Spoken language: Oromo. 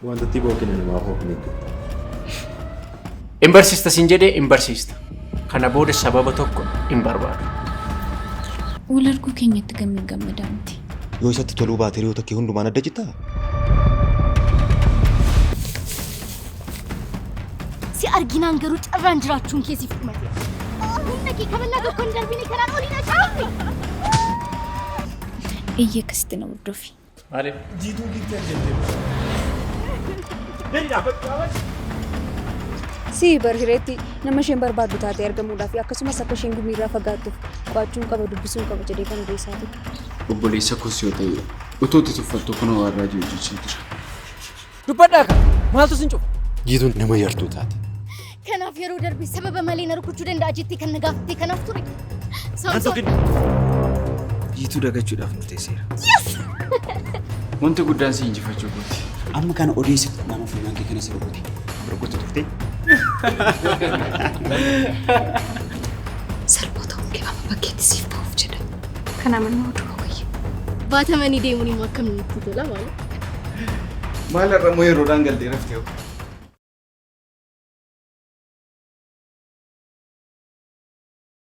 Wantatti bookina namaaf of hin eeggattu. Hin barsiista siin jedhee hin barsiista. Kana booda sababa tokko hin barbaadu. Wal arguu keenyatti gammeen gammadaa miti. Yoo isatti toluu baate hiriyoota kee hundumaan adda cittaa? Si arginaan garuu carraan jiraachuun kee siif dhumate. Humna kee kaballaa tokko hin darbine kanaan olii na caafi. Eeyyee akkasitti na hordofi. Maaliif? Jiituu giiftii argattee. Gadi dhaabbadhu dhaabbadhu. Si bar hireetti nama isheen barbaaddu taatee argamuudhaaf akkasumas akka isheen gumiirraa fagaattuuf qo'achuun qaba dubbisuun qaba jedhee kan odeessaa ture. Obboleessa koos yoo ta'e utuu itti tuffattuu kunoo waan raajii hojjechaa jira. Dubbadhaa kaa! Maaltu sin cufa? Jiituun nama yartuu taate. Kanaaf yeroo darbe sababa malee na rukuchuu danda'a jettee kan na gaafatte kanaaf ture. Saamsoon. Jiituu dagachuudhaaf murteesseera. Wanti guddaan si injifachuu kooti. Amma kana odeessitu nama funyaan kee kana si rukute. Rukutu turte. Salphoo ta'uun kee amma bakkeetti siif ba'uuf jedha. Kana mannaa oduu wayya. Baatamanii deemuun immoo akkam natti tola maali? Maal har'a immoo yeroodhaan galtee raftee hoo?